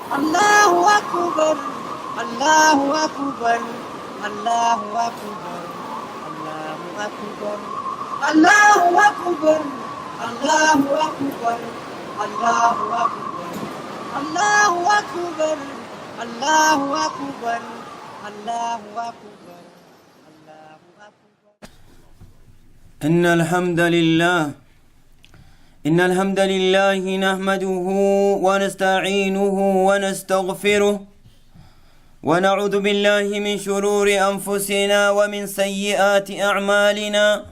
Allahu Akbar, Allahu Akbar, Allahu Akbar, Allahu Akbar, Allahu Akbar, Allahu Akbar, Allahu Akbar, Allahu Akbar, Allahu Akbar, Allahu Akbar, Allahu Akbar. إن الحمد لله، إن الحمد لله نحمده ونستعينه ونستغفره، ونعوذ بالله من شرور أنفسنا ومن سيئات أعمالنا.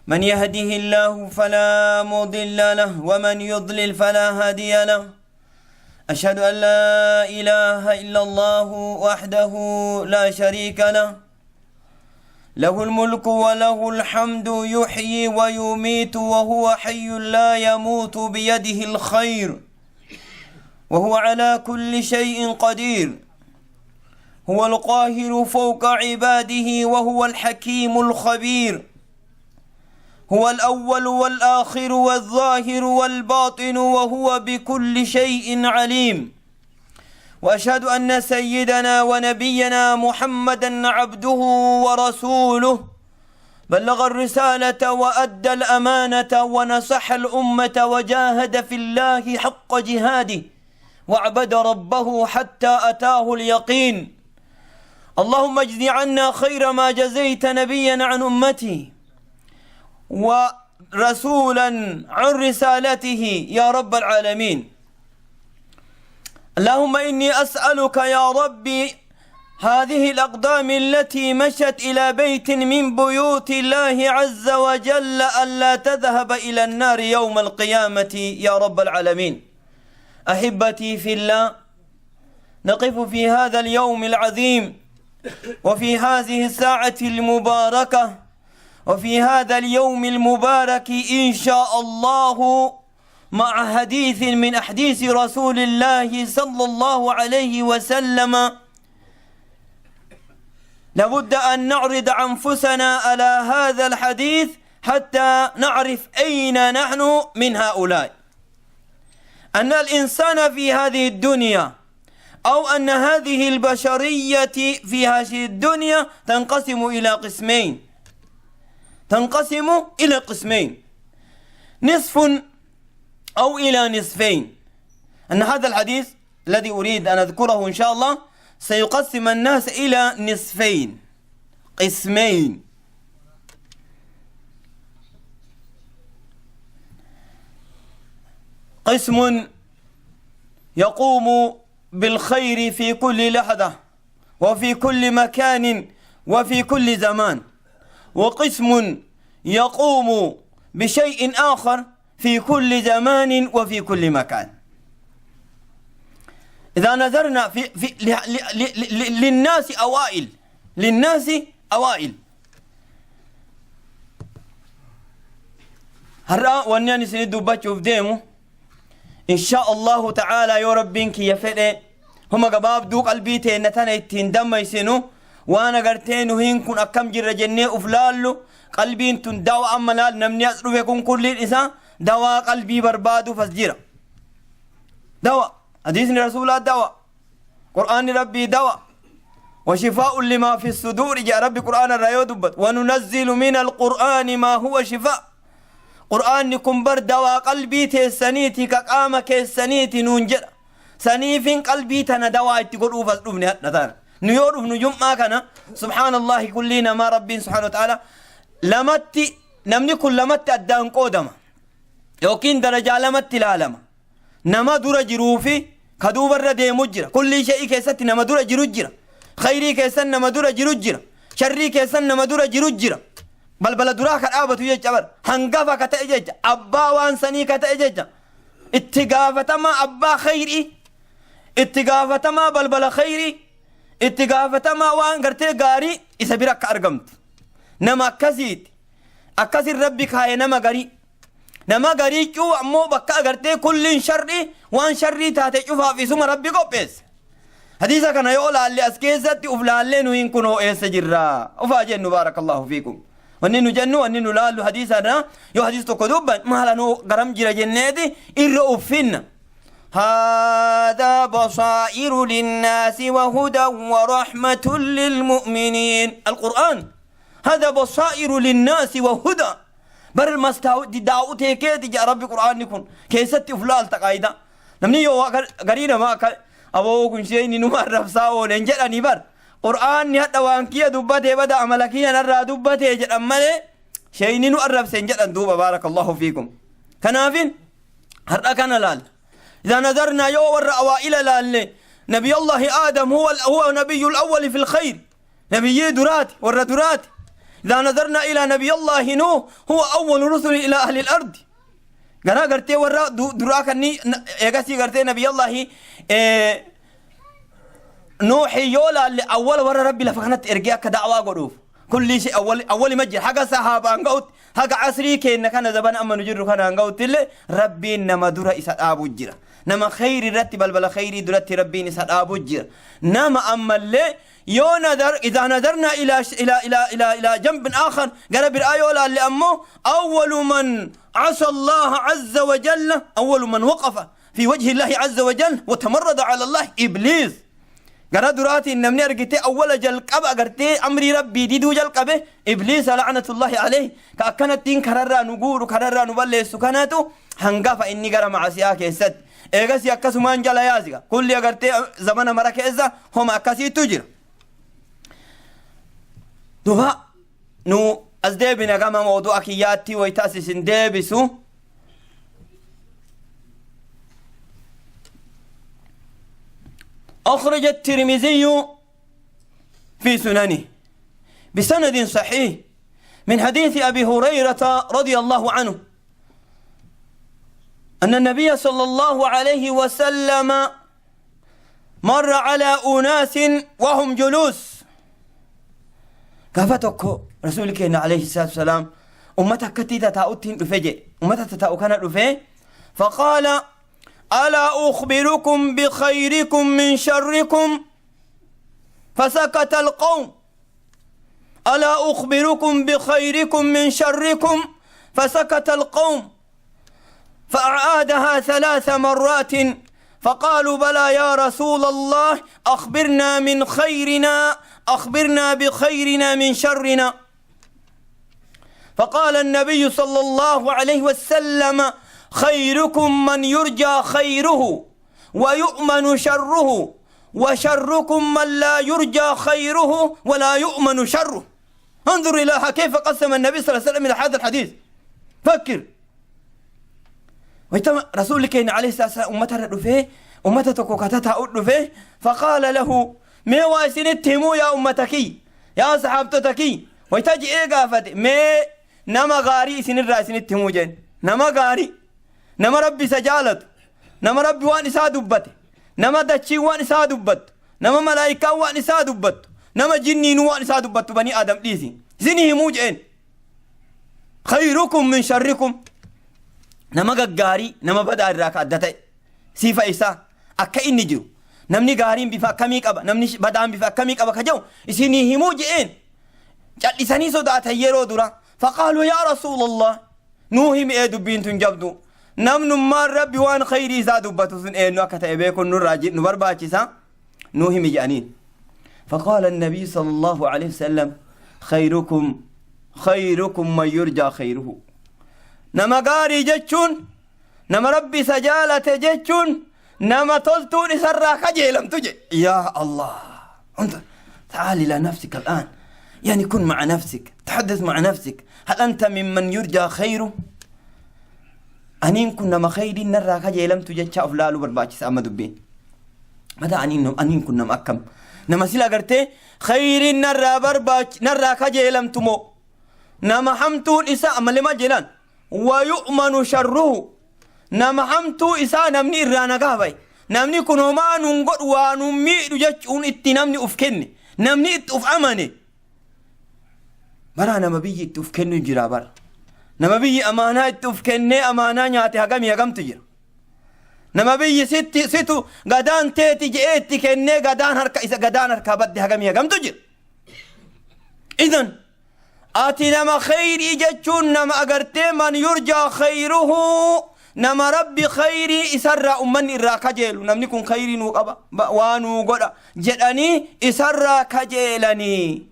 من يهده الله فلا مضل له، ومن يضلل فلا هادي له. أشهد أن لا إله إلا الله وحده لا شريك له، له الملك وله الحمد، يحيي ويميت وهو حي لا يموت، بيده الخير وهو على كل شيء قدير. هو القاهر فوق عباده وهو الحكيم الخبير. هو الأول والآخر والظاهر والباطن وهو بكل شيء عليم. واشهد ان سيدنا ونبينا محمدا عبده ورسوله، بلغ الرساله وادى الامانه ونصح الامه وجاهد في الله حق جهاده وعبد ربه حتى اتاه اليقين. اللهم اجز عنا خير ما جزيت نبيا عن امته ورسولا عن رسالته يا رب العالمين. اللهم إني أسألك يا ربي هذه الأقدام التي مشت إلى بيت من بيوت الله عز وجل ألا تذهب إلى النار يوم القيامة يا رب العالمين. أحبتي في الله، نقف في هذا اليوم العظيم وفي هذه الساعة المباركة وفي هذا اليوم المبارك إن شاء الله مع حديث من أحاديث رسول الله صلى الله عليه وسلم. لابد أن نعرض أنفسنا على هذا الحديث حتى نعرف أين نحن من هؤلاء. أن الإنسان في هذه الدنيا، أو أن هذه البشرية في هذه الدنيا، تنقسم إلى قسمين، تنقسم إلى قسمين، نصف أو إلى نصفين. أن هذا الحديث الذي أريد أن أذكره إن شاء الله سيقسم الناس إلى نصفين، قسمين. قسم يقوم بالخير في كل لحظة وفي كل مكان وفي كل زمان، وقسم يقوم بشيء آخر في كل زمان وفي كل مكان. إذا نظرنا في للناس أوائل، للناس أوائل. Har'a wanni ani isinit dubbachuuf deemu إن شاء الله تعالى yoo Rabbiin kiyya fedhe huma gabaabduu qalbii teenna tana ittiin dammaysinu, waan agartee nuhiin kun akkam jirra jennee uf laallu. Qalbiin tun dawa. Amma laal, namni as dhufe kun kulliin isaa dawaa qalbii barbaaduuf as jira. Dawa hadiisni Rasuulaa, dawa Qur'aanni Rabbii, dawa وشفاء لما في الصدور جاء ربي قرآن الرأيو دبت. وننزل من القرآن ما هو شفاء. Qur'aanni kun bar dawaa qalbii teessaniiti, ka qaama keessaniiti nuun jedha. Saniifin qalbii tana dawaa itti godhuuf as dhufne hadha tana. Nu yoo dhufnu jum'aa kana, سبحان الله, kullii namaa Rabbiin سبحانه وتعالى lamatti, namni kun lamatti addaan qoodama yookiin darajaa lamatti ilaalama. Nama dura jiruu fi ka duubarra deemu jira. Kullii shay'ii keessatti nama dura jiru jira. Khayrii keessan nama dura jiru jira, sharrii keessan nama dura jiru jira. Balbala duraa ka dhaabatu jecha bar, hangafa ka ta'e jecha, abbaa waan sanii ka ta'e jecha, itti gaafatamaa abbaa khayrii, itti gaafatamaa balbala khayrii, itti gaafatamaa waan gartee gaarii isa bira akka argamtu nama akkasiiti. Akkasin Rabbi kaaye nama garii. Nama garii cuu ammoo bakka agartee kulliin sharrii, waan sharrii taate cufaaf isuma Rabbi qopheesse. Hadiisa kana yoo laalle, as keessatti uf laallee nuyin kunoo eessa jirra ufaa jennu. بارك الله فيكم. Wanni nu jennu, wanni nu laallu hadiisa irraa, yoo hadiisa tokko dubban maala nu garam jira jenneeti irra uffinna. هذا هذا بصائر للناس وهدى ورحمة للمؤمنين. القرآن هذا بصائر للناس وهدى. Bar mastaawudi daa'utee keeti jedha Rabbi. Qur'aanni kun keessatti uf laalta. Qaayida namni yoo garii namaa akka aboo kun sheeyni numa arrabsaa oolen jedhanii, bar Qur'aanni hadha waan kiyya dubbatee bada amala kiyya narraa dubbatee jedhan malee sheeyni nu arrabseen jedhan. Duuba baarakallahu fiikum, kanaafin har'a kana laalla. إذا نظرنا يو ور أوائل لال نبي الله آدم هو نبي الأول في الخير، نبي درات ور درات. إذا نظرنا إلى نبي الله نوح، هو أول رسل إلى أهل الأرض. Gara gartee warra duraa kanni eegasii gartee نبي الله nuuxi yoo laalle, awwala warra Rabbi lafa kanatti ergee akka da'waa godhuuf. Kulli shay awwali awwali majjir haga sahaabaan ga'utti, haga asrii keenna kana, zabana amma nu jirru kanaan ga'utti illee Rabbiin nama dura isa dhaabu jira. Nama khayri irratti, balbala khayrii duratti Rabbiin isa dhaabu jira. Nama ammallee yoo nadar إذا نظرنا إلى جنب آخر، gara biraa yoo laalle ammoo، أول من عصى الله عز وجل، أول من وقف في وجه الله عز وجل وتمرد على الله، إبليس. Gara duraatiin namni argite awwala jalqaba agartee amrii Rabbii diduu jalqabe Ibliisa لعنة الله عليه, ka akkanattiin kararraa nu guuru, kararraa nu balleessu kanaatu hangafa inni gara macasiyaa keessatti. Eegasi akkasumaan jala yaasiga kulli agartee zamana mara keessa homa akkasiitu jira. Duba nu as deebina gama mawdu'a kiyyaatti. Wayta as isin deebisu, أخرج الترمذي في سننه بسند صحيح من حديث أبي هريرة رضي الله عنه أن النبي صلى الله عليه وسلم مر على أناس وهم جلوس. Gaafa tokko rasuulli keenya عليه الصلاة والسلام ummata akkatti tataa'uttiin dhufe je. Ummata tataa'u kana dhufe. فقال: ألا أخبركم بخيركم من شركم؟ فسكت القوم. ألا أخبركم بخيركم من شركم؟ فسكت القوم. فأعادها ثلاث مرات، فقالوا: بلى يا رسول الله، أخبرنا من خيرنا، أخبرنا بخيرنا من شرنا. فقال النبي صلى الله عليه وسلم: خيركم من يرجى خيره ويؤمن شره، وشركم من لا يرجى خيره ولا يؤمن شره. انظر إلى كيف قسم النبي صلى الله عليه وسلم إلى هذا الحديث. فكر. Waytama rasuulli keenya عليه الصلاة والسلام ummata irra dhufee, ummata tokko katataa'u dhufee, فقال له: mee waa isinitti himuu yaa ummata kiyya, yaa saxaabtota kiyya? Wayta ji'ee gaafate, mee nama gaarii isinirraa isinitti himuu jeen. Nama gaarii, nama Rabbi isa jaalatu, nama Rabbi waan isaa dubbate, nama dachiin waan isaa dubbattu, nama malaayikaan waan isaa dubbattu, nama jinniinuu waan isaa dubbattu, banii Aadam dhiisi, isinii himuu jeen. خيركم من شركم, nama gaggaarii nama badaa irraa ka adda ta'e, sifa isaa akka inni jiru, namni gaariin bifa akkamii qaba, namni badaan bifa akkamii qaba ka jedhu isinii himuu je'een. Cal'isanii sodaatan yeroo dura. فقالوا: يا رسول الله، nuu himi ee, dubbiin tun jabdu, namnummaan Rabbi waan khayrii isaa dubbatu sun eenyu akka ta'e beekuun nurraa nu barbaachisa, nuu himi jedhaniin. فقال النبي صلى الله عليه وسلم: خيركم خيركم من يرجى خيره. Nama gaarii jechuun, nama Rabbi isa jaalate jechuun, nama toltuun isarraa kajeelamtu je. يا الله، انظر، تعال إلى نفسك الآن، يعني كن مع نفسك، تحدث مع نفسك، هل أنت ممن يرجى خيره؟ Aniin kun nama khayriin narraa kajeelamtu jecha of laaluu barbaachisa. Amma dubbiin mata aniin kun nama akkam? Nama sila gartee khayriin narraa barbaach narraa kajeelamtu moo nama hamtuun isaa ammallee maal jedhaan? ويؤمن شره, nama hamtuu isaa namni irraa nagaa bahe, namni kun homaa nun godhu, waa nun miidhu jechuun itti namni uf kenne, namni itti uf amane. Bara nama biyyi itti uf kennu jira, bara nama biyyi amaanaa itti uf kennee amaanaa nyaate hagamii hagamtu jira. Nama biyyi sitti situ gadaan teeti je'ee itti kennee gadaan harka isa gadaan harkaa badde hagamii hagamtu jira. إذن ati nama khayrii jechuun nama agartee من يرجى خيره. Nama Rabbi khayrii isarraa ummanni irraa kajeelu, namni kun khayrii nuu qaba, waa nuu godha jedhanii isarraa kajeelanii.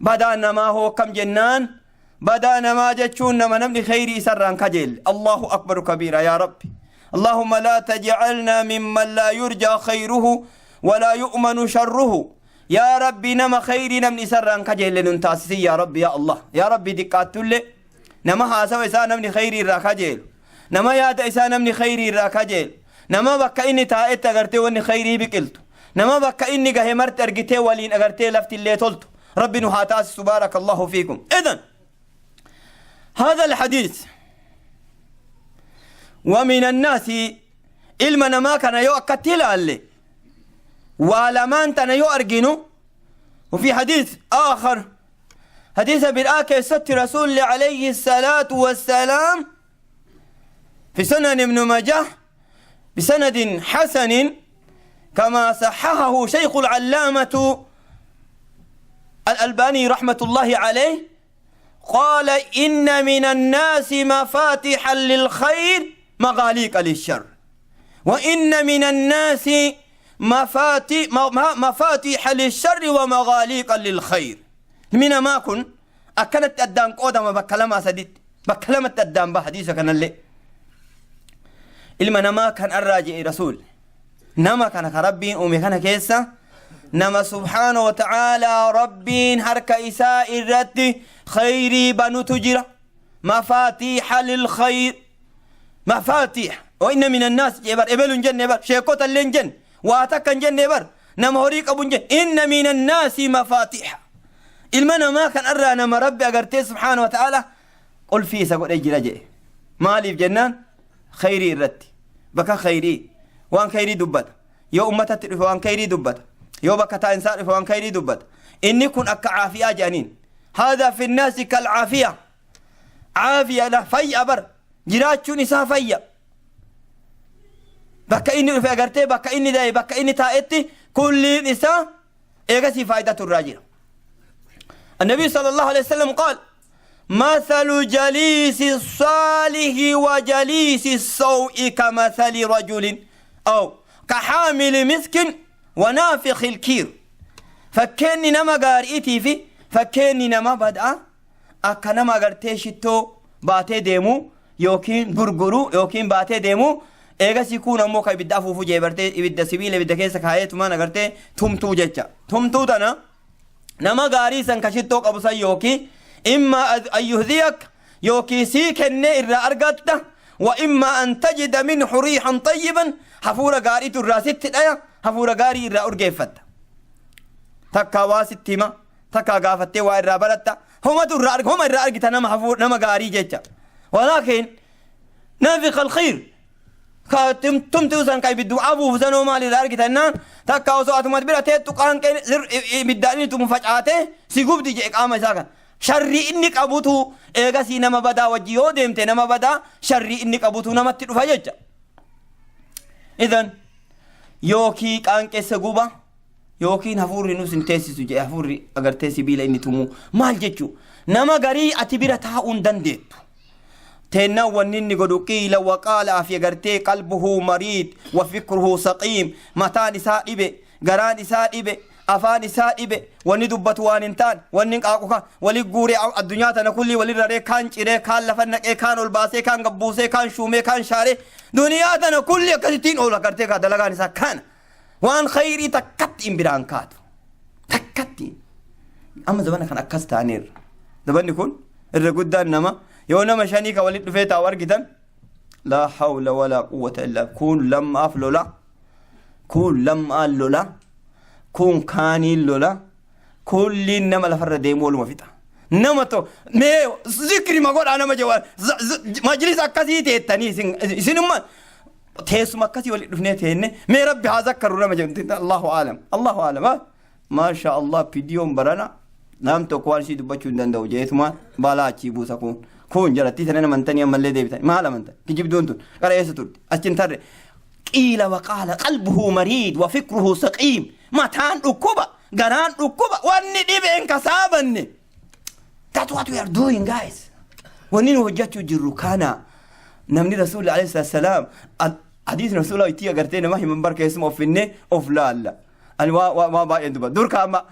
Badaan namaa hoo akkam jennaan, badaa namaa jechuun nama namni khayrii isarraa hin kajeelle. Allahu akbaru kabiira. Yaa Rabbi, Allahumma laa tajcalnaa mimman laa yurjaa khayruhu walaa yu'manu sharruhu. Yaa Rabbi, nama khayrii namni isarraa hin kajeelle nun taasisin. Yaa Rabbi, yaa Allah, yaa Rabbi, diqqaattullee nama haasawa isaa namni khayrii irraa kajeelu, nama yaada isaa namni khayrii irraa kajeelu, nama bakka inni taa'etti agartee wanni khayrii biqiltu, nama bakka inni gahe marti argitee waliin agartee lafti illee toltu, Rabbi nu haa taasisu. Baarakallahu fiikum. Idan هذا الحديث ومن الناس, ilma namaa kana yoo akkatti ilaalle, waa lamaan tana yoo arginu, وفي حديث آخر, حديث biraa keessatti رسول عليه الصلاة والسلام في سنن ابن ماجه بسند حسن كما صححه شيخ العلامة الألباني رحمة الله عليه, قال: إن من الناس مفاتيح للخير مغاليق للشر، وإن من الناس مفاتيح للشر ومغاليق للخير. Ilmi namaa kun akkanatti addaan qoodama, bakka lamaa saditti, bakka lamatti addaan baha. Hadiisa kanallee ilma namaa kan arraa je'e Rasuul, nama kana ka Rabbiin uume kana keessa nama subhaana wa ta'aalaa Rabbiin harka isaa irratti khayrii banutu jira. مفاتيح للخير, مفاتيح. وإن من الناس jee bar, ebelu hin jenne bar, sheekota illee hin jenne, waa takka hin jenne bar, nama horii qabu hin jenne. إن من الناس مفاتيح, ilma namaa kan irraa nama Rabbi agartee subhaana wa ta'aalaa qulfii isa godhee jira jedhe. Maaliif jennaan, khayrii irratti, bakka khayrii waan khayrii dubbata. Yoo ummatatti dhufe waan khayrii dubbata, yoo bakka taa'insaa dhufe waan khayrii dubbata. Inni kun akka caafiyaa jedhaniin. هذا في الناس كالعافية, caafiyaadha, fayya bar, jiraachuun isaa fayya. Bakka inni dhufe agartee, bakka inni da'e, bakka inni taa'etti kulliin isaa eegasii faayidatu irraa jira. النبي صلى الله عليه وسلم قال: مثل جليس الصالح وجليس السوء كمثل رجل أو كحامل مسك ونافخ الكير. Fakkeenni nama gaariitii fi fakkeenni nama bad'a akka nama agartee shittoo baatee deemu yookiin gurguru yookiin baatee deemu, eegasii kun ammoo ka ibidda afuufu jee bartee, ibidda sibiila ibidda keessa kaayeetumaan agartee tumtuu jecha. Tumtuu tana nama gaarii san ka shittoo qabu san yookiin إما أن يهديك, yookiin sii kennee irraa argatta, وإما أن تجد منه ريحا طيبا, hafuura gaariitu irraa sitti dhaya, hafuura gaarii irraa urgeeffatta. Takkaa waa sitti hima, takkaa gaafattee waa irraa baratta, homatu irraa arga, homa irraa argita nama hafuur nama gaarii jecha. ولكن نافخ الكير, ka tumtuu san, ka ibiddu afuufu sanoo maal irraa argita jennaan, takka osoo atumat bira teettu qaanqeen ibiddaan inni tumu facaatee si gubdi jee qaama isaa kan sharrii inni qabutu. Eegasii nama badaa wajji yoo deemte, nama badaa sharrii inni qabutu namatti dhufa jecha. Idan yookii qaanqeessa guba yookiin hafuurri nus hin teessisu jedhe. Hafuurri agartee sibiila inni tumuu maal jechuu, nama garii ati bira taa'uu hin dandeettu. Teennaan wanni inni godhu قيل وقال fi agartee قلبه مريض وفكره سقيم, mataan isaa dhibe, garaan isaa dhibe, afaan isaa dhibe, wanni dubbatu waan hin taane, wanni qaaqu kan wali guuree addunyaa tana kulli walirra ree, kaan ciree, kaan lafa naqee, kaan ol baasee, kaan gabbuusee, kaan shuumee, kaan shaaree, duniyaa tana kulli akkasittiin oola. Agartee kaa dalagaan isaa kana, waan khayrii takkatti hin biraan kaatu takkatti. Amma zabana kan akkas ta'aniirra, zabanni kun irra guddaan nama yoo nama shanii ka walit dhufee taa'u argitan, لا حول ولا قوة إلا, kun lammaaf lola, kun lammaan lola, kun kaaniin lola, kulliin nama lafarra deemu waluma fixa. Nama to mee zikri ma godhaa nama jawaa majlis akkasii teettanii, isinumma teessuma akkasii walit dhufnee teenne, mee Rabbi haa zakkaru nama jedhu. الله أعلم, الله أعلم. ما شاء الله, fiidiyoon barana nam tokko waan isii dubbachuu hin danda'u jeetuma balaa achii buusa. Kun jalatti sanan amantanii ammallee deebitan maal amantan? Kijibduun tun qara eessa turte achin tarre. قيل وقال, قلبه مريض وفكره سقيم, mataan dhukkuba, garaan dhukkuba, wanni dhibeen kasaabanne. That's what we are doing, guys. Wanni nu hojjechuu jirru kana. Namni Rasuulli alayhi salaam hadiisni Rasuulaa itti agartee nama himan bar keessuma of finnee of laalla. Ani waa baay'een dubbadha. Dur ka amma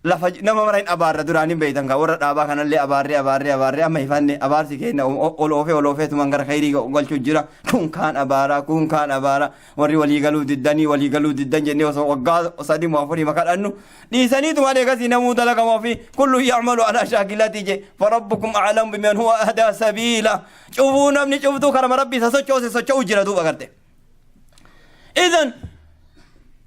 lafa nama mara hin abaarra duraan hin beeytan kaa warra dhaabaa kanallee abaarree abaarree abaarree amma hifanne abaarsi keenya ol oofee ol oofee tuman gara khayrii galchuu jira. Kun kaan abaaraa kun kaan abaaraa warri walii galuu diddanii walii galuu diddan jennee osoo waggaa sadii moo afurii makadhannu dhiisaniituma eegasii namuu dalagama ofii kullu yacmalu alaa shaakilati je farabbukum aclamu biman huwa ahdaa sabiila. Cufuu namni cuftuu karama rabbi isa sochoose socho'u jira duuba garte. Idan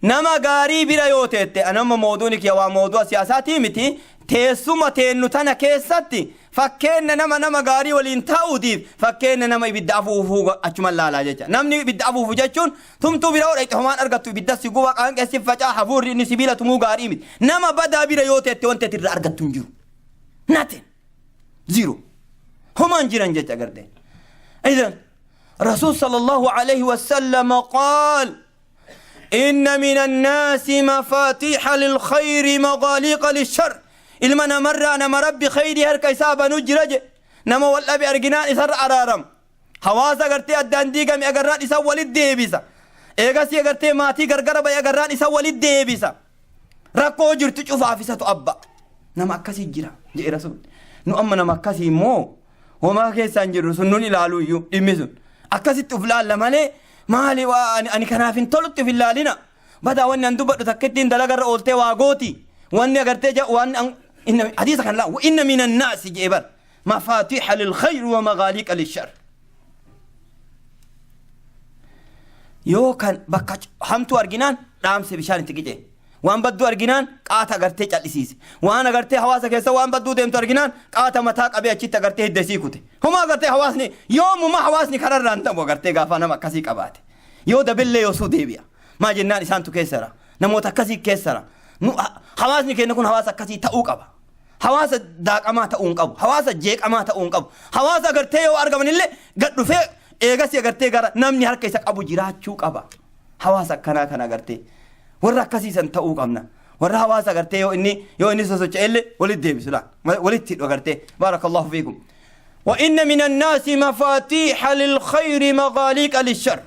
nama gaarii bira yoo teette anamma mooduuni kiyya waa moodu'a siyaasaatii miti teessuma teennu tana keessatti fakkeenna nama nama gaarii waliin taa'uutiif fakkeenna nama ibidda afuufuu achuman laalaa jecha. Namni ibidda afuufu jechuun tumtuu bira yoo dhaqxe homaan argattu ibidda si guba qaanqee si facaa hafuurri inni sibiila tumuu gaarii miti. Nama badaa bira yoo teette wanti ati irraa argattu hin jiru. Nothing. Zero. Homaan jiran jecha garte. Idan رسول صلى الله عليه وسلم قال إن من الناس مفاتيح للخير مغاليق للشر. ilma namarraa nama rabbi khayrii harka isaa banu jira je nama wal dhabe arginaan isarra araaram hawaasa agartee addaan diigame agarraan isa walit deebisa eegasii agartee maatii gargara bahe agarraan isa walit deebisa rakkoo jirtu cufaaf isatu abba nama akkasii jira jedhe rasuul. Nu amma nama akkasii immoo homaa keessaan jirru sun nun ilaaluu iyyuu dhimmi sun akkasitti uf laalla malee maali waa ani kanaaf hin tolutti uf hin laalina. Badaa wanni an dubbadhu takkittiin dalagarra ooltee waa gooti wanni agartee waan inna hadiisa kan laa inna min annaasi jee bar mafaatiixa lilkhayri wa magaaliiqa lishar. Yoo kan bakka hamtuu arginaan dhaamse bishaan itti qicee waan badduu arginaan qaata agartee cal'isiise waan agartee hawaasa keessa waan badduu deemtu arginaan qaata mataa qabee achitti agartee hidda isii kute homaa agartee hawaasni yoomuma hawaasni kararraan ta'u agartee gaafa nama akkasii qabaate yoo dabillee yoosuu deebi'a maa jennaan isaantu keessara namoota akkasii keessara. Nu hawaasni keenya kun hawaasa akkasii ta'uu qaba. Hawaasa daaqamaa ta'uu hin qabu. Hawaasa jeeqamaa ta'uu hin qabu. Hawaasa agartee yoo argamanillee gad dhufee eegasii agartee gara namni harka isa qabu jiraachuu qaba. Hawaasa akkanaa kana agartee warra akkasiisan ta'uu qabna. Warra hawaasa agartee yoo inni sosocho'ellee walitti deebisu laal walitti hidhu agartee. Baarakallahu fiikum. وإن من الناس مفاتيح للخير مغاليق للشر.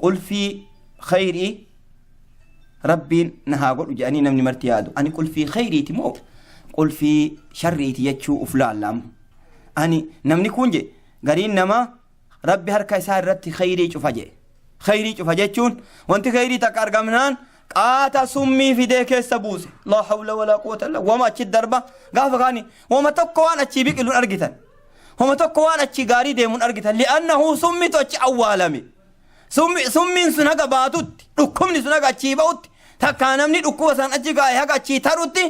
Qulfii khayrii rabbiin na haa godhu jedhanii namni marti yaadu ani qulfii khayriiti moo qulfii sharriiti jechuu uf laallaamu ani namni kun je gariin namaa rabbi harka isaa irratti khayrii cufa jedhe. Khayrii cufa jechuun wanti khayrii takka argamnaan qaata summii fidee keessa buuse. Laa hawla walaa quwwata illa wama achi darba gaafa kaani wama tokko waan achii biqiluun argitan wama tokko waan achii gaarii deemuun argitan li'annahu summitu achi awwaalame. Summiin sun haga baatutti dhukkubni sun haga achii ba'utti takkaa namni dhukkuba san achi gaa'e haga achii tarutti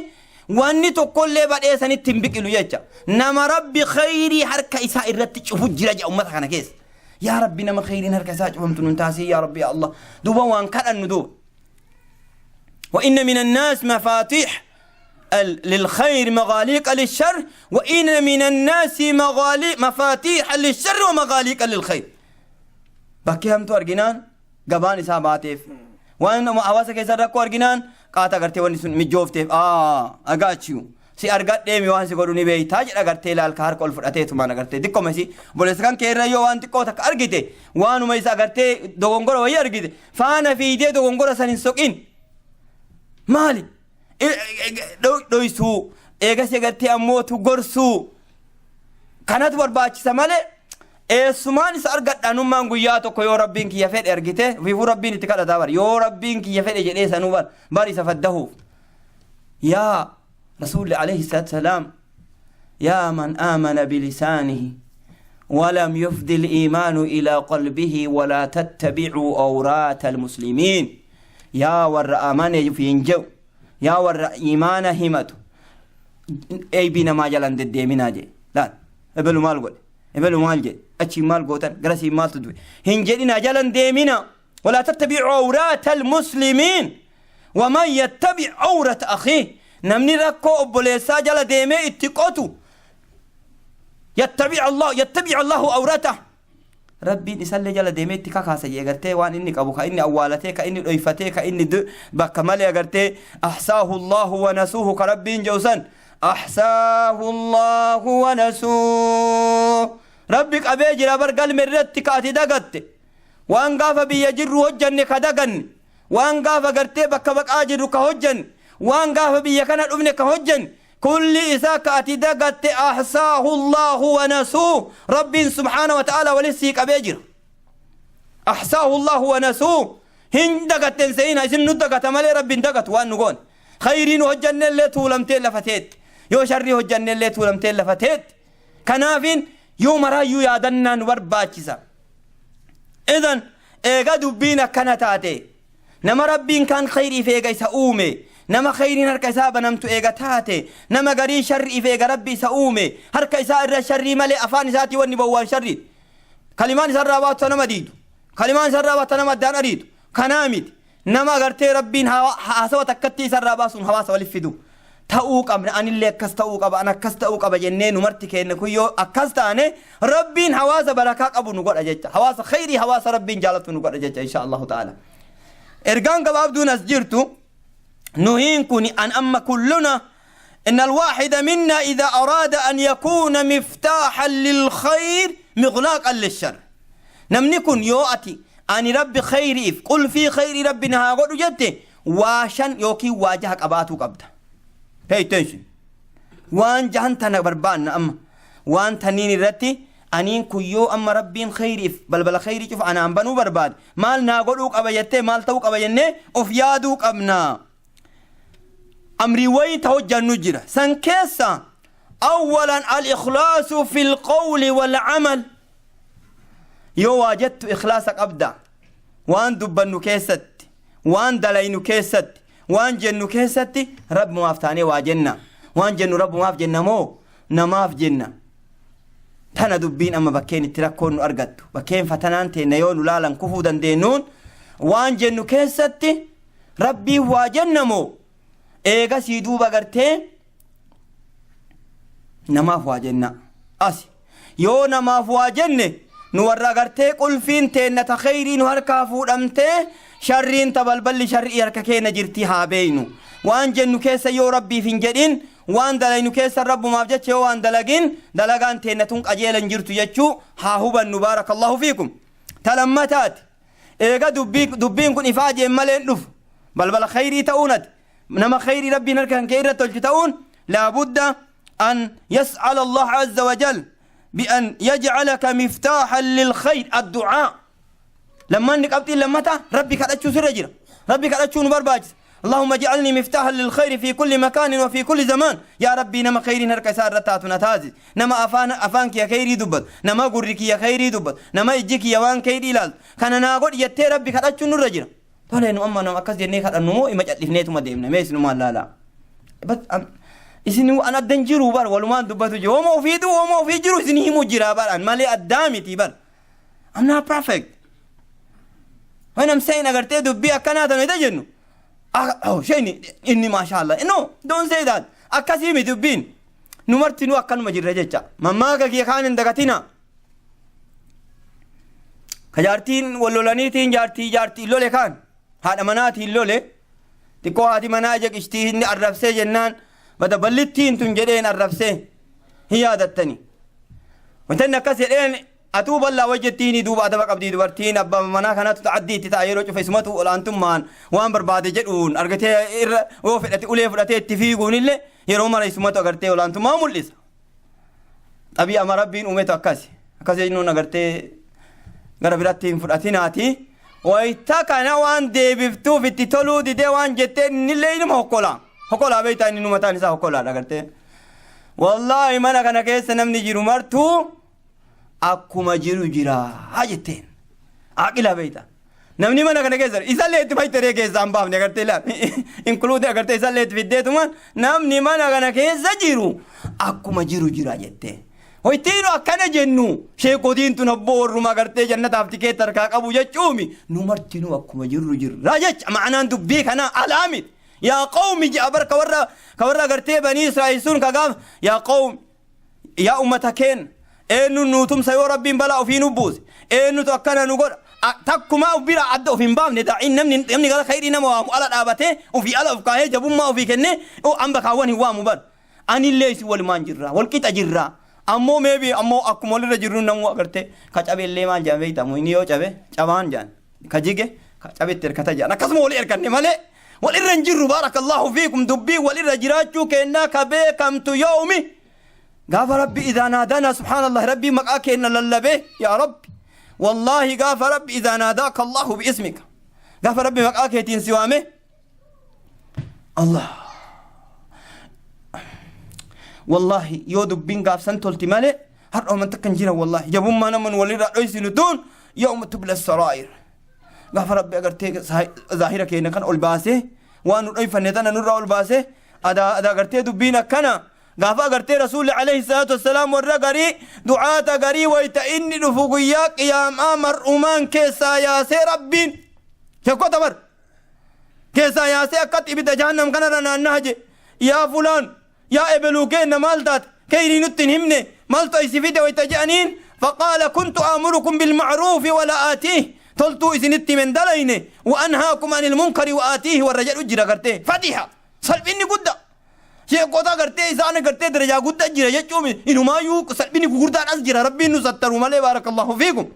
wanni tokkollee badhee sanitti hin biqilu jecha. Nama rabbi khayrii harka isaa irratti cufu jira jedha ummata kana keessa. Yaa rabbi nama khayriin harka isaa cufamtu nun taasii yaa rabbi yaa Allah. Duuba waan kadhannu duuba. وإن من الناس مفاتيح للخير مغاليق للشر وإن من الناس مغاليق مفاتيح للشر ومغاليق للخير. Bakkee hamtuu arginaan gabaan isaa baateef waan hawaasa keessa rakkoo arginaan qaata agartee wanni sun mijoofteef agaachiyu si argadheemi waan si godhu ni beeytaa jedha agartee laalka harka ol fudhateetumaan agartee xiqqooma isi obboleessa kan keerra yoo waan xiqqoo takka argite waanuma isa agartee dogongora wayii argite faana fiidee dogongora san hin soqin. Maali dhoysuu eegasi agartee ammootu gorsuu kanatu barbaachisa malee eessumaan isa argadhaanummaan guyyaa tokko yoo rabbiin kiyya fedhe argite ofiifuu rabbiin itti kadhataa bar yoo rabbiin kiyya fedhe jedhee sanuu bar bar isa faddahuuf. Yaa rasuulli alayhi salaatu salaam yaa man aamana bilisaanihi ولم يفض الإيمان إلى قلبه ولا تتبعوا أورات المسلمين. يا ور أمان في يا ور إيمان همته أي بنا ما جلن دديمنا جي لا ebelu maal godhe ebelu maal jedhe achii maal gootan garasii maaltu du'e hin jedhina jalan deemina. ولا تتبعوا عورات المسلمين ومن يتبع عورة أخيه namni rakkoo obboleessaa jala deemee itti qotu يتبع الله يتبع الله عورته rabbiin isallee jala deemee itti kakaasa jee agartee waan inni qabu ka inni awwaalatee ka inni dhoyfatee ka inni bakka malee agartee أحصاه الله ونسوه ka rabbiin jedhu san. Ahsaahu Allaahu wa nasuuh. Rabbi qabee jira bar galme irratti ka ati dagatte. Waan gaafa biyya jirru hojjanne ka daganne. Waan gaafa gartee bakka baqaa jirru ka hojjanne. Waan gaafa biyya kana dhufne ka hojjanne. Kulli isaa ka ati dagatte ahsaahu Allaahu wa nasuuh. Rabbiin subhaana wa ta'ala walis sii qabee jira. Ahsaahu Allaahu wa nasuuh. Hin dagatte hin se'ina isin nu dagata malee Rabbi hin dagatu waan nu goone. Khayrii nu hojjannellee tuulamtee lafa teetti. Yoo sharrii hojjannellee tuulamtee lafa teetti. Kanaafin yoo maraayyuu yaadannaa nu barbaachisa. Idan eega dubbiin akkana taate nama Rabbiin kaan khayriif eega isa uume, nama khayriin harka isaa banamtu eega taate, nama garii sharriif eega Rabbi isa uume, harka isaa irra sharrii malee afaan isaatii wanni bahu waan sharriiti. Kalimaan isarraa baatu nama diidu. Kalimaan isarraa baatu nama addaan ariitu. Kanaa miti. Nama agartee Rabbiin haasawa takkattii isarraa baasuun hawaasa walitti fidu ta'uu qabna. Anillee akkas ta'uu qaba, an akkas ta'uu qaba jennee nu marti keenya kun yoo akkas taane Rabbiin hawaasa barakaa qabu nu godha jecha. Hawaasa khayrii, hawaasa Rabbiin jaalatu nu godha jecha insha Allahu ta'ala. Ergaan gabaabduun as jirtu nuhiin kun an amma kulluna إن الواحد منا إذا أراد أن يكون مفتاحا للخير مغلاقا للشر. Namni kun yoo ati ani Rabbi khayriif qulfii khayrii Rabbi na haa godhu jette, waa shan yookiin waa jaha qabaatuu qabda. Pay attention. Waan jahan tana barbaanna amma. Waan taniin irratti aniin kun yoo amma Rabbiin khayriif balbala khayrii cufa anaan banuu barbaade maal naa godhuu qaba jettee, maal ta'uu qaba jennee of yaaduu qabna. Amrii wayii ta hojjannu jira. San keessa awwalan al-ikhlaasu fil qawli wal amal. Yoo waa jettu ikhlaasa qabda. Waan dubbannu keessatti, waan dalaynu keessatti, waan jennu keessatti Rabbumaaf taanee waa jenna. Waan jennu Rabbumaaf jenna moo namaaf jenna? Tana dubbiin amma bakkeen itti rakkoon nu argattu. Bakkeen fatanaan teenna yoo nu laalan kufuu dandeenyuun, waan jennu keessatti Rabbiif waa jenna moo eegasii duuba gartee namaaf waa jenna? Asi yoo namaaf waa jenne, nu warra agartee qulfiin teenna ta kheyrii nu harkaa fuudhamtee sharriin ta balballi sharrii harka keenya jirti haa beeynu. Waan jennu keessa yoo Rabbiif hin jedhin, waan dalaynu keessa Rabbumaaf jecha yoo waan dalagin, dalagaan teenna tun qajeela hin jirtu jechuu haa hubannu. Baarakallahu fiikum. Ta lammataati, eega dubbiin kun ifaa jeen malee hin dhufu. Balbala kheyrii ta'uun, ati nama kheyrii Rabbiin harka kan kee irratti tolchu ta'uun, laabudda an yas'ala Allah azza wa jal bi'an yaj'alaka miftaahan lil khayr addu'aa. Lammanni qabxiin lammata Rabbi kadhachuu sirra jira. Rabbi kadhachuu nu barbaachisa. اللهم اجعلني مفتاحا للخير في كل مكان وفي كل زمان. يا ربي، nama khayriin harka isaa irra taatu na taasisi. Nama afaan kiyya khayrii dubbatu, nama gurri kiyya khayrii dubbatu, nama ijji kiyya waan khayrii ilaaltu kana naa godhi jettee Rabbi kadhachuun nurra jira. Tole, nu amma nama akkas jennee kadhannu moo ima cal'ifneetuma deemna? Mee isinumaan laalaa. Isin an addan jiru bar, walumaan dubbatu jiru. Hooma ofiitu hooma ofii jiru isin himu jira bar, an malee addaa miti bar. I'm not perfect. When I'm saying agartee dubbii akkanaa tanu ita jennu. Oh, shayni inni maashaallah. No, don't say that. Akkasii miti dubbiin. Nu martinuu akkanuma jirra jecha. Mammaaka kiyya kaan hin dagatina. Ka jaartiin wal lolaniitiin jaartii lole kaan haadha manaatiin lole, xiqqoo haati manaa ija qishtii inni arrabsee jennaan, bada ballittiin tun jedheen arrabsee hin yaadattani. Wanta inni akkas jedheen, atuu bal'aa wajjettiini duuba adaba qabdii dubartiin abbaa manaa kanatu ta'addii itti ta'a. Yeroo cufa isumatu olaantummaan waan barbaade jedhuun argatee irra yoo fedhate ulee fudhatee itti fiiguun illee yeroo mara isumatu agartee olaantummaa mul'isa. Xabi'ama Rabbiin uumetu akkasi. Akkas jennuun agartee gara biratti hin fudhatinaati. Wayita kana waan deebiftuuf itti toluu didee waan jettee, innillee inuma hokkolaa. Hokkolaa beektaa, inni mataan isaa hokkolaadha agartee. Wallaahi, mana kana keessa namni jiru martuu akkuma jiru jira jetteen. Aqila beektaa. Namni mana kana keessa isallee itti faytaree keessaa hin baafne agartee laal. Include agartee isallee itti fiddeetumaan namni mana kana keessa jiru akkuma jiru jira jettee. Hoytiinu akkana jennu sheekotiin tun abboo warruma agartee jannataaf tikeetta harkaa qabu jechuumi, nu martinuu akkuma jirru jirra jecha ma'anaan dubbii kanaa alaa miti. Yaa qawmi je'a bar, ka warra agartee banii Israa'el sun ka gaaf, yaa qawmi, yaa ummata keenya, eenyu nuutumsa yoo Rabbiin balaa ofii nu buuse? Eenyutu akkana nu godha? Takkumaa of bira adda of hin baafne. Daa'iin namni gara khayrii nama waamu ala dhaabatee ofii ala of kaahee jabummaa ofii kennee amba kaawwan hin waamu bar. Anillee isin walumaan jirra, wal qixa jirra. Ammoo maybe ammoo akkuma walirra jirru namuu agartee ka cabe illee maal jedhan beektaa? Inni yoo cabe cabaan jedhan, ka jige ka cabetti hirkata jedhan. Akkasuma walii erganne malee walirra hin jirru. Baarakallahu fiikum. Dubbii walirra jiraachuu kennaa ka beekamtu yoomi? Gaafa Rabbi idaa naadaanaa, subhaanallah, Rabbii maqaa keenna lallabee, yaa Rabbi, wallaahi, gaafa Rabbi idaa naadaaka Allahu bi'ismika, gaafa Rabbi maqaa keetiin si waame, Allah, wallaahi, yoo dubbiin gaafsan tolti malee har'a uummata kan jiran, wallaahi, jabummaa nama nu walirraa dhoysinu tun, yawma tubla saraa'ir, gaafa Rabbi agartee zaahira keenya kan ol baasee waan nu dhoyfanne tana nurraa ol baasee, adaa agartee dubbiin akkana. Gaafa agartee Rasuulli alayhi salaatu wassalaam warra garii, du'aata garii, wayta inni dhufu guyyaa qiyaamaa mar'umaan keessaa yaasee, Rabbiin shekkota bar keessaa yaasee akkatti ibidda jahannam kanarra naannaha je, "Yaa fulaan, yaa ebeluu keenna, maal taate? Keyrii nutti hin himne, maaltu isi fide?" wayta je'aniin, faqaala kuntu aamurukum bilma'ruufi wala aatiih, toltuu isinitti himen dalayne, wa anhaakum anil munkari wa aatiih warra jedhu jira. Gartee fadiha, salphinni gudda. Sheekota agartee isaan agartee darajaa guddaa jira jechuun inumaayyuu salphinni gurguddaan as jira, Rabbiin nu sattaru malee. Baarakallahu fiikum.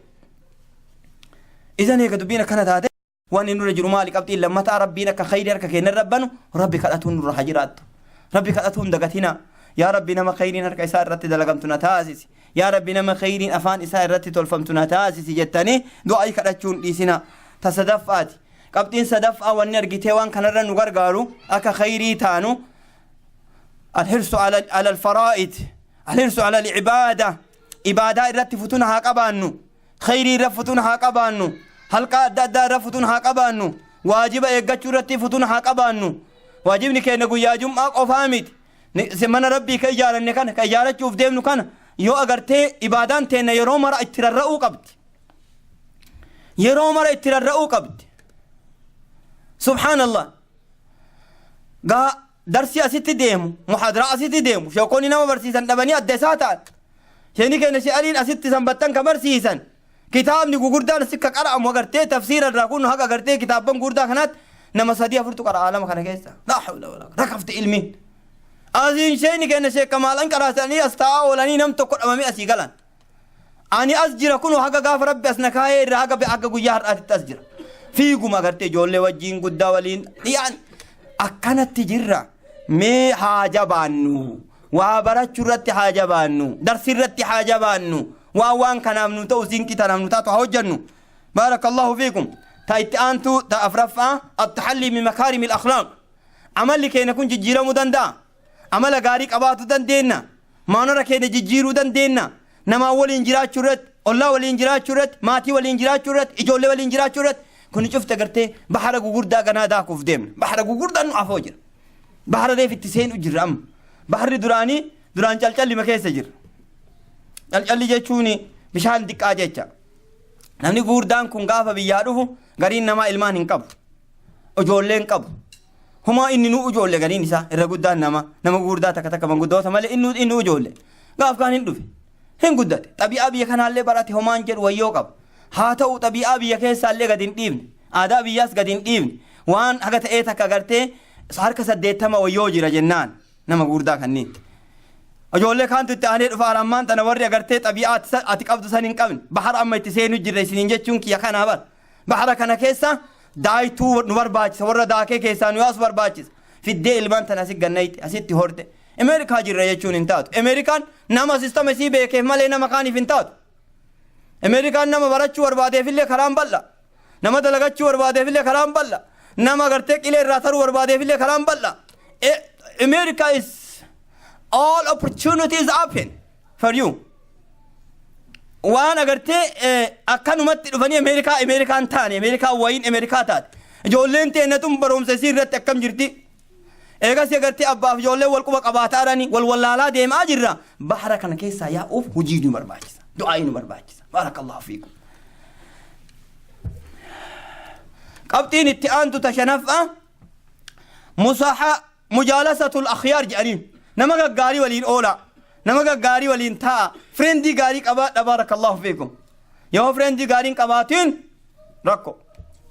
Idan eega dubbiin akkana taate, waan inni nurra jiru maali? Qabxiin lammataa, Rabbiin akka khayrii harka keenya rabbanu Rabbi kadhatuun nurra haa jiraattu. Rabbi kadhatuun dagatina. Yaa Rabbi, nama khayriin harka isaa irratti dalagamtu na taasisi. Yaa Rabbi, nama khayriin afaan isaa irratti tolfamtu na taasisi jettanii du'aa kadhachuun dhiisina. Ta sadaffaati. Qabxiin sadaffaa, wanni argitee waan kanarra nu gargaaru akka khayrii taanu, alhirsu ala alfaraa'id, alhirsu ala alcibaada. Ibaadaa irratti futuna haa qabaannu, khayrii irra futuna haa qabaannu, halqaa adda addaa irra futuna haa qabaannu, waajiba eeggachuu irratti futuna haa qabaannu. Waajibni keenya guyyaa jum'aa qofaa miti. Mana Rabbii ka ijaaranne kana, ka ijaarachuuf deemnu kana, yoo agartee ibaadaan teenna yeroo mara itti rarra'uu qabdi, yeroo mara itti rarra'uu qabdi. Subhaanallah, gaa darsii asitti deemu, muhaadaraa asitti deemu, sheekonni nama barsiisan dhabanii adda isaa ta'an. Sheeni keenya she'aliin asitti sanbattan ka barsiisan, kitaabni gugurdaan asi ka qara'amu, agartee tafsiira irraa kun haga agartee kitaabban gugurdaa kanaatti nama sadii afurtu qara'a alama kana keessa. Laa hawla walaa rakafte ilmiin. Asiin sheeni keenya sheekka maalan qaraasanii as taa'aa oolanii nam tokko dhabamee asii galan. Ani as jira kunoo, haga gaafa Rabbi as na kaayee irraa haga guyyaa har'aatitti as jira. Fiiguma agartee ijoollee wajjiin guddaa waliin dhiyaan akkanatti jirra. Mee haa jabaannu. Waa barachuu irratti haa jabaannu. Darsi irratti haa jabaannu. Waan kanaaf nu ta'u, siinqii tanaaf nu taatu haa hojjannu. Baarakallahu fiikum. Ta itti aantu, ta afraffaa, attaxallii min makaarimi akhlaaq. Amalli keenya kun jijjiiramuu danda'a. Amala gaarii qabaatu dandeenya. Maanora keenya jijjiiruu dandeenya. Namaa waliin jiraachuu irratti, ollaa waliin jiraachuu irratti, maatii waliin jiraachuu irratti, ijoollee waliin jiraachuu irratti. Kuni cufte agartee bahara gugurdaa ganaa daakuuf deemna. Bahara gugurdaan nu afoo jira. Bahara reef itti seenu jirra amma. Baharri duraanii duraan calcallima keessa jira. Calcalli jechuun bishaan xiqqaa jecha. Namni gugurdaan kun gaafa biyyaa dhufu gariin namaa ilmaan hin qabu. Ijoollee hin qabu. Humaa inni nu ijoollee, gariin isaa irra guddaan nama gugurdaa takka takka manguddoota malee inni ijoollee. Gaaf kaan hin dhufe. Hin guddate. Xabi'aa biyya kanaallee barate, homaan jedhu wayyoo qaba. Haa ta'u, xabi'aa biyya keessaallee gadi hin dhiifne. Aadaa biyyaas gadi hin dhiifne. Waan haga ta'ee takka agartee harka 80 wayyoo jira jennaan nama gugurdaa kanneen. Ijoollee kaantu itti aanee dhufa. Ammaan tana warri agartee xabi'aa ati qabdu san hin qabne. Bahara amma itti seenuu jirra isiniin jechuun kiyya kanaa bara. Bahara kana keessa daayituu nu barbaachisa, warra daakee keessaa nu yaasu barbaachisa. Fiddee ilmaan tana asitti gannayte, asitti horte. Ameerikaa jirra jechuun hin taatu. Ameerikaan nama sistama isii beekeef malee nama kaaniif hin taatu. Ameerikaan nama barachuu barbaadeefillee karaan bal'a. Nama dalagachuu barbaadeefillee karaan bal'a. Nama agartee qilee irraa taruu barbaadeefillee karaan bal'a. America is all opportunities open for you. Waan agartee akkanumatti dhufanii Ameerikaa Ameerikaan taane, Ameerikaan wayiin Ameerikaa taate. Ijoolleen teenya tun barumsa isii irratti akkam jirti? Eegas agartee abbaaf ijoolleen wal quba qabaataadhani wal wallaalaa deemaa jirra. Bahara kana keessaa yaa'uuf hojii nu barbaachisa. Du'aa nu barbaachisa. Baarakallahu fiikum. Qabxiin itti aantu ta shanaffaa, musaha mujaalasatul akhyaar jedhaniin. Nama gaggaarii waliin oola, nama gaggaarii waliin taa'a, friendii gaarii qabaadha. Baarakallahu fiikum. Yoo friendii gaarii hin qabaatiin rakko.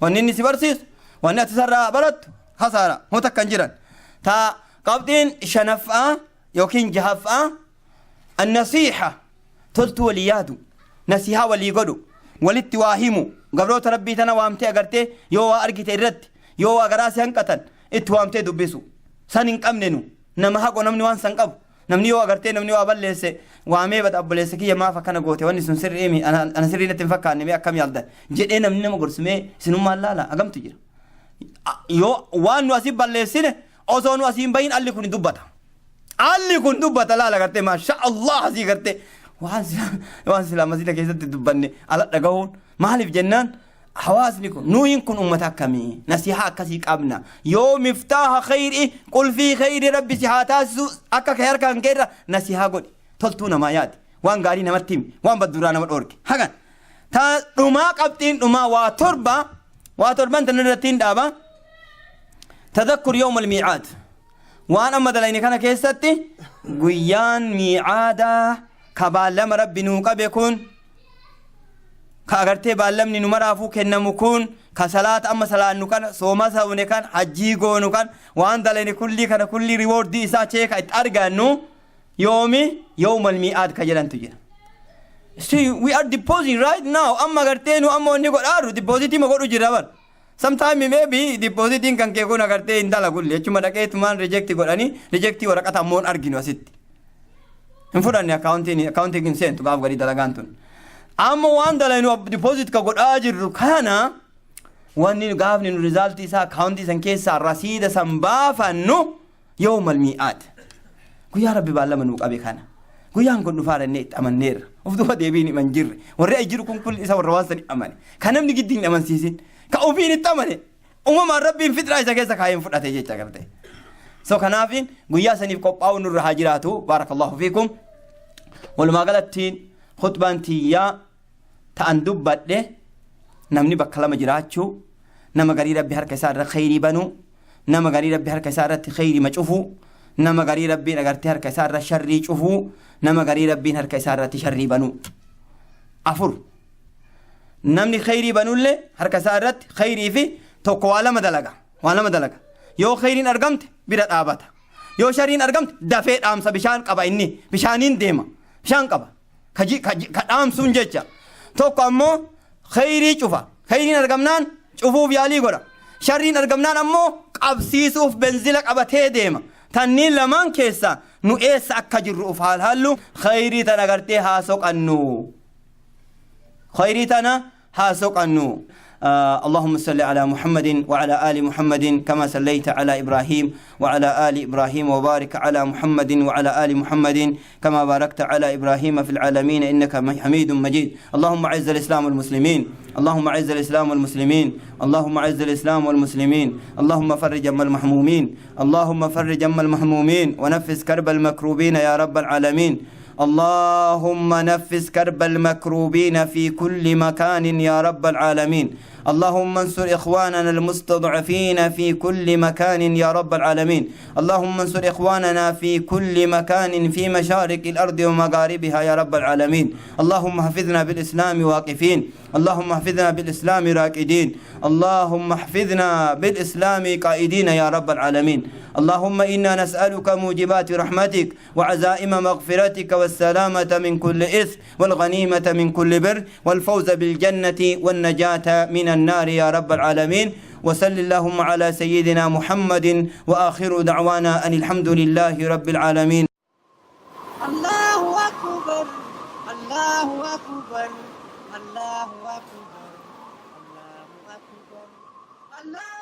Wanni inni si barsiisu, wanni ati sarraa barattu hasaara hoo takka hin jiran. Ta qabxiin shanaffaa yookiin jahaffaa, annasiiha, toltuu walii yaadu, nasihaa walii godhu, walitti waa himu. Gabroota Rabbii tana waamtee agartee yoo waa argite irratti, yoo waa garaa si hanqatan, itti waamtee dubbisu. San hin qabne nu. Nama haqo namni waan san qabu. Namni yoo agartee namni waa balleesse waamee, "Bada obboleessa kiyya, maaf akkana goote? Wanni sun sirrii mi? Ana sirrii natti hin fakkaanne, mee akkam yaaldan?" jedhee namni nama gorsumee isinummaan laala hagamtu jira. Yoo waan nu asii balleessine osoo nu asii hin bahin, alli kun dubbata. Alli kun dubbata, laala gartee, maasha Allah, asii gartee waan silaa masjida keessatti dubbanne ala dhagahuun. Maaliif jennaan, hawaasni kun, nuyin kun ummata akkamii? Nasihaa akkasii qabna. Yoo miftaaha khayri, qulfii khayri Rabbi si haa taasisu, akka kee harkaan keerra nasihaa godhi, toltuu namaa yaadi, waan gaarii namatti himi, waan badduraa nama dhoorge. Hagan ta dhumaa, qabxiin dhumaa waa torba, waa torban tan irratti hin dhaaba. Tadakkur yawm al-miicaad. Waan amma dalayne kana keessatti guyyaan miicaadaa ka baallama Rabbi nuu qabe kun, ka agartee baallamni nu maraafuu kennamu kun, ka salaata amma salaannu kana, sooma saune kan, hajjii goonu kan, waan dalayne kullii kana kullii reward isaa cheeka itti argannu yoomi? Yawmal miicaad ka jedhantu jira. See, we are depositing right now. Amma agartee nu amma wanni godhaaru depositii ma godhu jira bar. Sometime maybe depositiin kan kee kun agartee hin dalagulle jechuma, dhaqeetumaan reject godhanii, rejectii waraqata ammoo hin arginu asitti. Hin fudhanne, accountiin hin seentu gaaf garii dalagaan tun. Amma waan dalaynu deposit ka godhaa jirru kana, wanni gaafni nu resultii isaa accountii san keessaa rasiida san baafannu yawmal mii'aad. Guyyaa Rabbi baallama nuu qabe kana. Guyyaan kun dhufaa jennee itti amanneerra. Of duuba deebiin himan jirre. Warri ai jiru kun kulli isa warra waan sani amane. Ka namni giddi hin amansiisin. Ka ofiin itti amane. Uumamaan Rabbiin fixraa isa keessa kaayeen fudhate jecha garte. So kanaafin guyyaa saniif qophaa'uun nurra haa jiraatu. Baarakallahu fiikum. Walumaa galattiin khutbaan tiyyaa ta'an dubbadhe, namni bakka lama jiraachuu, nama garii Rabbi harka isaa irra khayrii banuu, nama garii Rabbi harka isaa irratti khayrii ma cufuu, nama garii Rabbiin agartee harka isaa irra sharrii cufuu, nama garii Rabbiin harka isaa irratti sharrii banuu. Afur, namni khayrii banullee harka isaa irratti khayrii fi tokko waa lama dalaga, waa lama dalaga. Yoo khayriin argamte bira dhaabata, yoo sharriin argamte dafee dhaamsa. Bishaan qaba, inni bishaaniin deema, bishaan qaba ka dhaamsuun jecha. Tokko ammoo khayrii cufa, khayriin argamnaan cufuuf yaalii godha, sharriin argamnaan ammoo qabsiisuuf benzila qabatee deema. Tanniin lamaan keessa nu eessa akka jirru uf haal hallu. Khayrii tana agartee haa soqannu, khayrii tana haa soqannu. اللهم صل على محمد وعلى آل محمد كما صليت على إبراهيم وعلى آل إبراهيم، وبارك على محمد وعلى آل محمد كما باركت على إبراهيم في العالمين إنك حميد مجيد. اللهم أعز الإسلام والمسلمين، اللهم أعز الإسلام والمسلمين، اللهم أعز الإسلام والمسلمين. اللهم فرج هم المهمومين، اللهم فرج هم المهمومين، ونفس كرب المكروبين يا رب العالمين. اللهم نفس كرب المكروبين في كل مكان يا رب العالمين. اللهم انصر إخواننا المستضعفين في كل مكان يا رب العالمين. اللهم انصر إخواننا في كل مكان، في مشارق الأرض ومغاربها يا رب العالمين. اللهم احفظنا بالإسلام واقفين، اللهم احفظنا بالإسلام راكدين، اللهم احفظنا بالإسلام قائدين يا رب العالمين. اللهم إنا نسألك موجبات رحمتك وعزائم مغفرتك والسلامة من كل إثم والغنيمة من كل بر والفوز بالجنة والنجاة من النار يا رب العالمين. وصل اللهم على سيدنا محمد، وآخر دعوانا أن الحمد لله رب العالمين. الله أكبر، الله أكبر، الله أكبر، الله أكبر، الله.